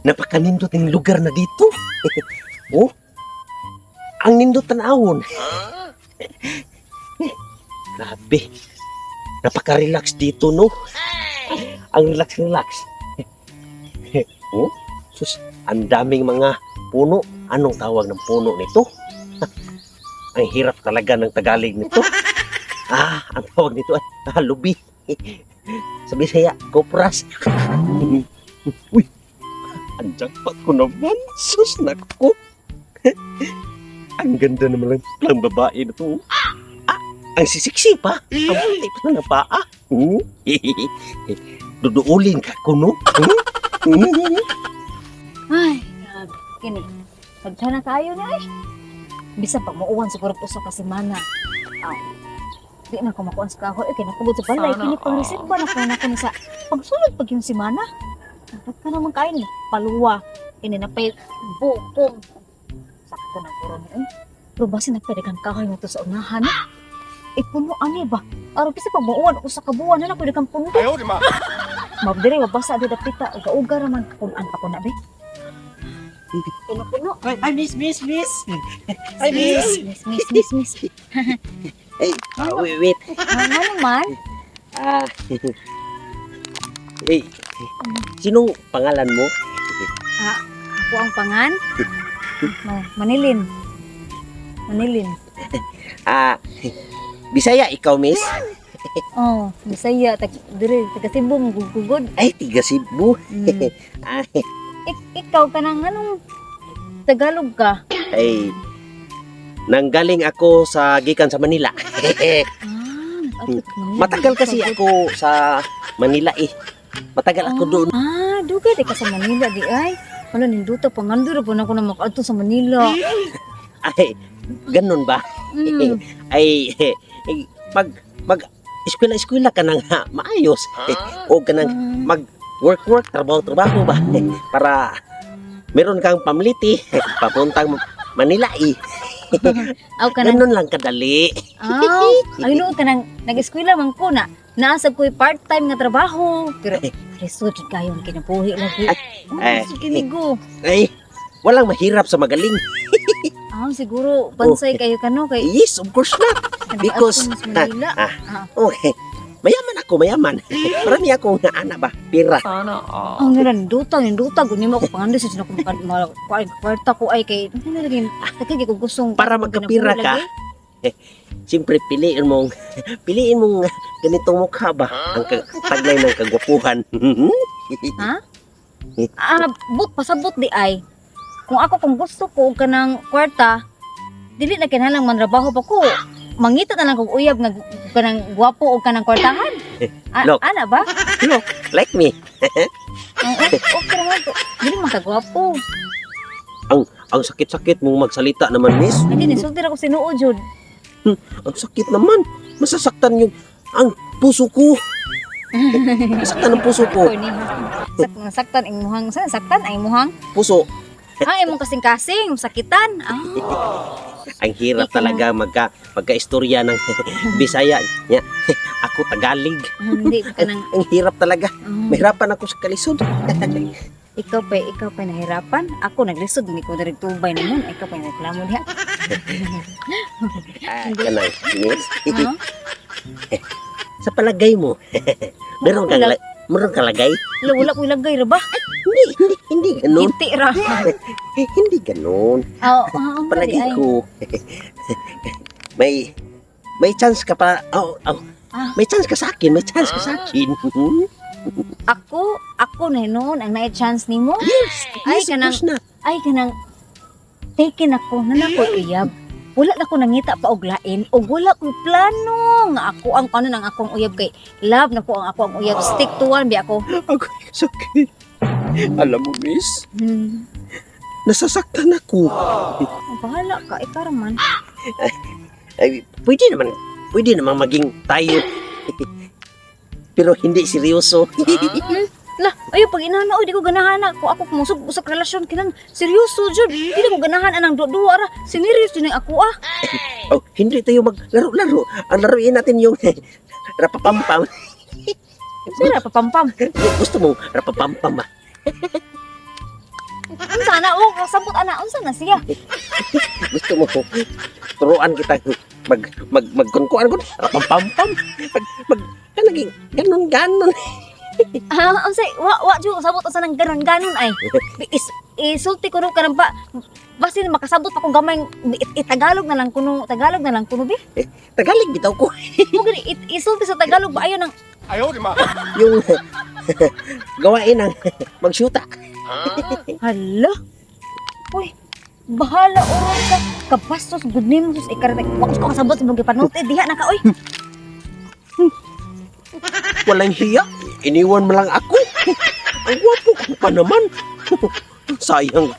Napakanindot ng lugar na dito. Oh, ang nindot tanawon. Grabe. Napaka-relax dito, no? Ang relax-relax. Oh, sus, ang daming mga puno. Anong tawag ng puno nito? Ang hirap talaga ng Tagalog nito. Ah, ang tawag nito ay lubi. Sa Bisaya, kopras. Uy, ang jackpot ko naman. Sus, naku. Ang ganda naman ng babae na to. Ah, ang sisiksi pa. Ang puti pa ng paa. Duduulin ka ko, no? Hmm? Ay, grabe. Kini. Pagka na kayo na ay. Bisa pag muuwan siguro po sa kasimana. Aw. Di na ko makuan sa kahoy. Okay, nakabot sa balay. Kini pang reserva na ko na ko sa pagsulod pag yung simana. Dapat ka naman kain. Paluwa. Ini na pay bukong. Sakto na puro ni. Ay. Pero basi nagpadagang kahoy mo to sa unahan. Eh, puno ani ba? Aron kasi pag muuwan, usa ka buwan na lang pwede kang pundo. Mabdiri, mabasa di dapita. Uga-uga raman. Punan pa ko na, be. Puno-puno. Ay, ay, miss, miss, miss. Ay, miss. Miss, miss, miss, miss. Ay, ah, wait, wait. Ano naman? Ah. Hey, sinong pangalan mo? Ako ang pangan? Manilin. Manilin. Ah, Bisaya, ikaw, miss? Oh, Bisaya, tag dire, taga Cebu, gugugod. Ay, tiga Cebu. Ah, Ikaw ka nang anong Tagalog ka? Ay, nanggaling ako sa gikan sa Manila. Ah, nag-ato Matagal kasi ako sa Manila eh. Matagal ako doon. Ah, dugay di ka sa Manila di ay. Wala ninduta pangandura po na ako na makaadto sa Manila. Ay, ganun ba? Ay, ay, pag mag eskwela-eskwela ka na nga, maayos. O ka nang mag work-work, trabaho-trabaho ba? Para meron kang pamliti, papuntang Manila eh. Aw kanang Ganun lang kadali. Aw, ay no kanang nag-eskwela man ko na. Naa sa ko'y part-time nga trabaho. Pero lisod jud kayo ang kinabuhi lagi. Oh, ay. lisod kinigo. Ay, walang mahirap sa magaling. Ah, siguro bansay kayo kano kay Yes, of course not. Because, nag-adto sa Manila. ah, okay. Mayaman ako, mayaman. Marami akong anak ba? Pira. Ang nila ninduta, ninduta gud nimo ako pangando sa ako maka kwarta ko ay kay ano lagi lagi ko gustong Para magkapira kinabuhi ka, lagi. Siyempre, piliin mong ganitong mukha ba? Ang taglay ng kagwapuhan. Ha? Ah, but pasabot di ay. Kung ako kung gusto ko og kanang kwarta, dili na kinahanglang mantrabaho pa ko. Mangita na lang kog uyab nga kanang gwapo og kanang kwartahan. Look. Ana ba? Look, like me. Ang okay ra man to. Dili man ka gwapo. Ang sakit-sakit mong magsalita naman, miss. Lagi ni sulti ra ko sinuod jud. Ang sakit naman. Masasaktan yung ang puso ko. Masaktan ang puso ko. Ni. Saktan imuhang saktan ang imuhang. Puso. Ah, imong kasing-kasing, sakitan. Ah. Ang hirap Ikaw. talaga magka-istorya ng Bisaya. Nya, ako Tagalog. Hindi kanang Ang hirap talaga. Mahirapan ako sa kalisod. Ikaw pa nahirapan. Ako naglisod ni ko diri tubay naman. Ikaw pa reklamo diha. Ah, kanang, miss. Ah? Sa palagay mo, meron kang lagay? Wala, wala ko'y lagay ra ba? Hindi, hindi, hindi ganun. Ngiti ra. Eh, hindi ganun. Oo, oo, Palagay ay. ko, may chance ka pa. Oh. Ah. May chance ka sa akin, may chance ka sa akin. Ako, ako na noon ang naay chance nimo. Yes, Ay, yes, of kanang- course na. Ay kanang taken ako na nako uyab. Wala na ko nangita pa og lain og wala ko'y plano nga ako ang kanon ang akong uyab kay love na ko ang ako ang uyab, stick to one bi ako. Ako, sakit. Alam mo, miss, nasasaktan ako. Bahala ka, ikaw ra man. Ay, pwede naman maging tayo. Pero hindi seryoso. Lah, ayo pag inana oy di ko ganahan na. Kung ako kumusog usag relasyon kinan seryoso jud. Dili ko ganahan anang duwa ra. Sinerious jud ning ako ah. Oh, hindi tayo maglaro-laro. Ang laruin natin yung rapapampam. Sira papampam. Gusto mong rapapampam ah? Unsa na oh, kasabot ana, unsa na siya? Gusto mo turuan kita mag mag magkunkuan ko pampampam mag mag kanaging ganon ganon. Ah, unsa wa wa jud kasabot unsa nang ganon ganon ay. Is isulti ko no karon ba basin makasabot pa kung gamay itagalog na lang kuno, Tagalog na lang kuno bi. Tagalog bitaw ko. Mo gani isulti sa Tagalog ba ayo nang Yung gawain ang magsyuta. Hala. Uy, bahala oron ka. Kabastos gud nimo sus ikaratay. Wa ko kasabot sa mga panulti diha na ka oy. Walang hiya, iniwan mo lang ako. Ang gwapo ko pa naman. Sayang.